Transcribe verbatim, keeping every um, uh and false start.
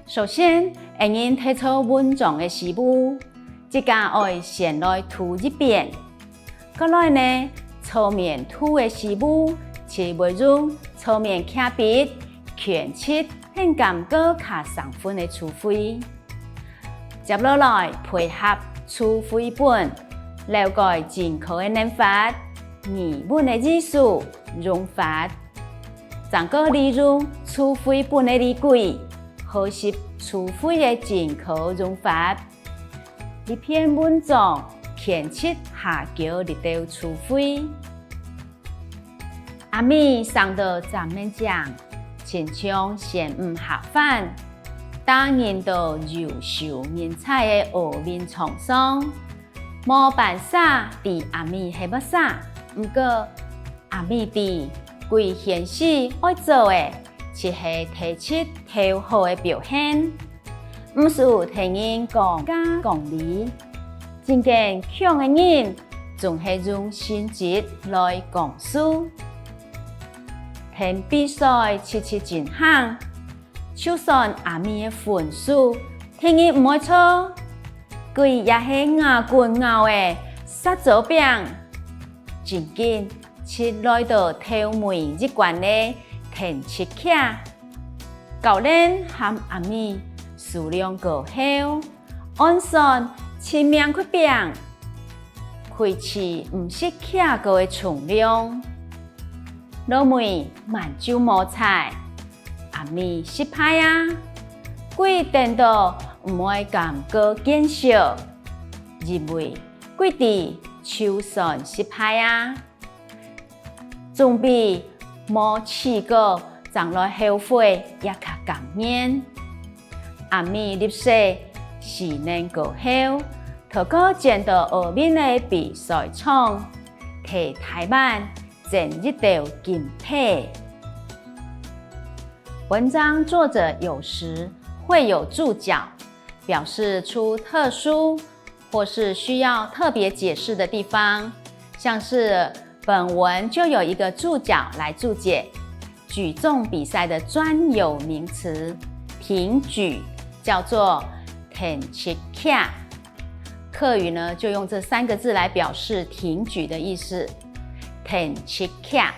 首先，𠊎人提著文章个字幕，自家愛先來讀一遍。過來呢，側面圖个字幕，就會用側面挾筆圈出𫣆感覺較生份个詞彙。接落來，配合詞彙本，了解正確个唸法、語文个意思、用法。 正過利用詞彙本个例句，學習詞彙个正確用法。這篇文章圈出下腳這兜詞彙。阿美生到正面靚，親像仙女下凡，打入到優秀人才个奧運場上。 無半儕知阿美係麼儕，毋過阿美知，歸件事愛做个，就係提出頭好个表現。毋使聽人講價講理，真堅強个人，總係用成績來講數。聽比賽七七進行，就算阿美个分數，定然毋會錯。 佢也係牙根咬个殺豬餅。正經，就來到頭尾一關个電擊劇。教練喊阿美數量過後，按算盡命去拚，開始毋識劇過个重量。老妹滿就無彩， 阿美失敗啊！佢顛倒毋會感覺見笑，因為佢知就算失敗啊，總比無試過正來後悔也較甘願。阿美入世四年過後，透過轉到奧運个比賽場，替臺灣爭一兜金牌。 文章作者有時會有註腳，表示出特殊或是需要特別解釋的地方，像是本文就有一個註腳來註解舉重比賽的專有名詞挺舉，叫做挺直卡。客語呢，就用這三個字來表示挺舉的意思。挺直卡。